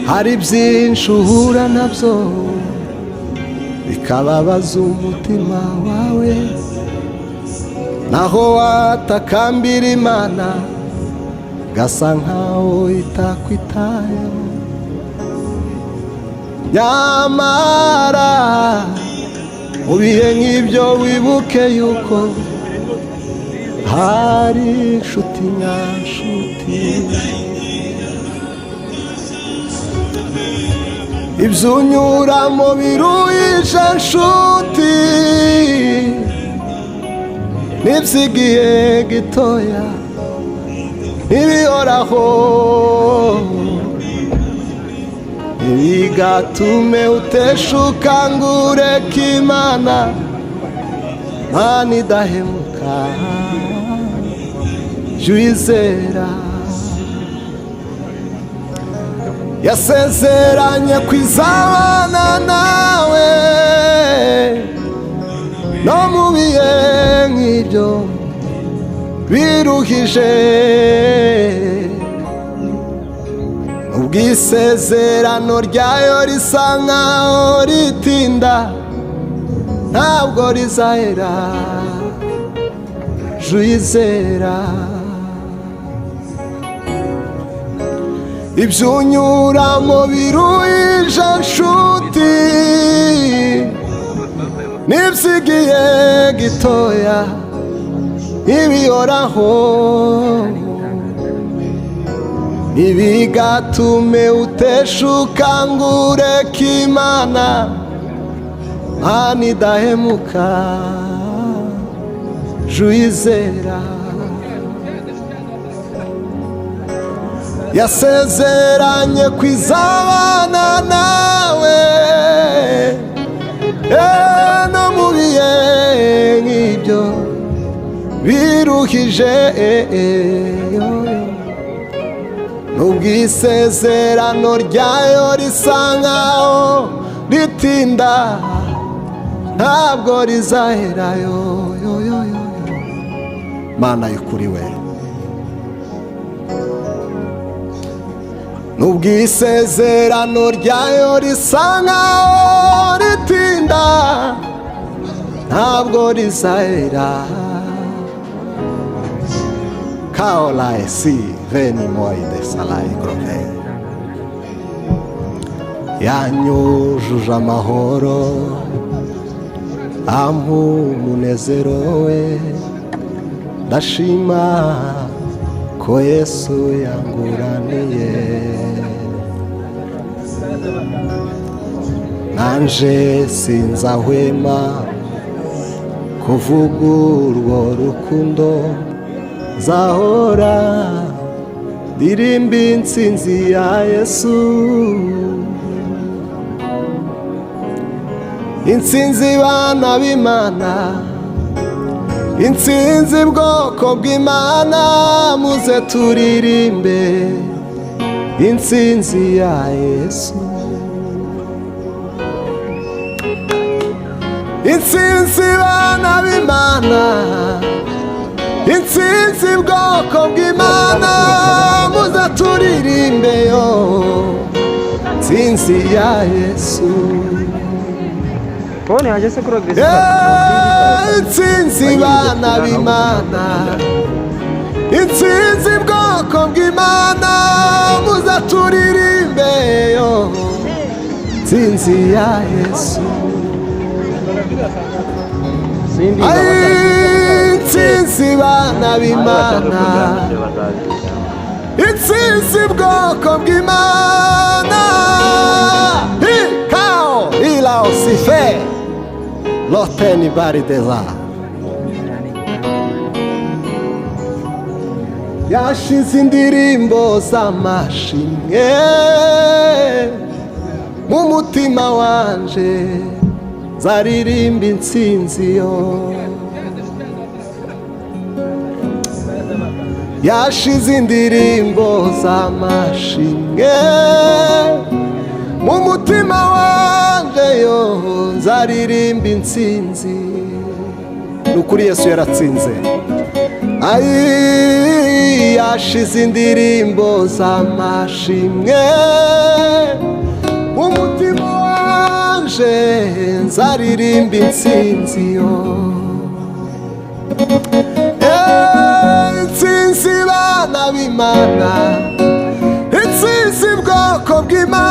Hari byinshi uhura nabyo bikababaza umutima wawe, naho watakambira Imana gasa nkaho itakwitayeho. Nyamara mu bihe nk'ibyo wibuke yuko hari inshuti nyanshuti. Ibyo unyuramo biruhije nshuti, n'iby'igihe gitoya ntibihoraho. Ntibigatume uteshuka ngo ureke Imana, Mana idahemuka, jya uyizera. Yasezeranye ko izabana nawe no mu bihe nk'ibyo biruhije. Ubwisezerano ryayo risa nkaho ritinda, ntabwo rizahera, jya uyizera. Ibyo unyuramo biruhije nshuti, n'iby'igihe gitoya ntibihoraho. Ntibigatume uteshuka ngo ureke Imana, Mana idahemuka, jya uyizera. Yasezeranye ko izabana nawe no mu bihe nk'ibyo biruhije. Nubwo isezerano ryayo risa nkaho ritinda, ntabwo rizaherayo. Mana y'ukuri we, nubwo isezerano ryayo risa nkaho ritinda, ntabwo rizahera. Kaolae si veni moi de salai grove. Yanyujuje amahoro, ampa umunezero we, ndashima ko Yesu yanguraniye. Nanje sinzahwema kuvuga urwo rukundo, nzahora ndirimba intsinzi ya Yesu. Intsinzi bana b'Imana, intsinzi bwoko bw'Imana, muze turirimbe intsinzi ya Yesu. Intsinzi bana b'Imana, intsinzi bwoko bw'Imana, muze turirimbe yo intsinzi ya Yesu. Phone yaje se kuri Intsinzi bana b'Imana, intsinzi bwoko bw'Imana, muze turirimbe yo intsinzi ya Yesu. Sindi. Intsinzi bana b'Imana, intsinzi bwoko bw'Imana. Ikao ilaosife loteni bari deza. Yashize indirimbo z'amashimwe mu mutima wanje, zaririmba intsinzi yo. Yashize indirimbo z'amashimwe mu mutima wanje yo, nzaririmba intsinzi. Ni ukuri Yesu yaratsinze. Ayi, yashize indirimbo z'amashimwe umutima wanje, nzaririmba intsinzi yo. Intsinzi, bana b'Imana, intsinzi, bwoko bw'Imana.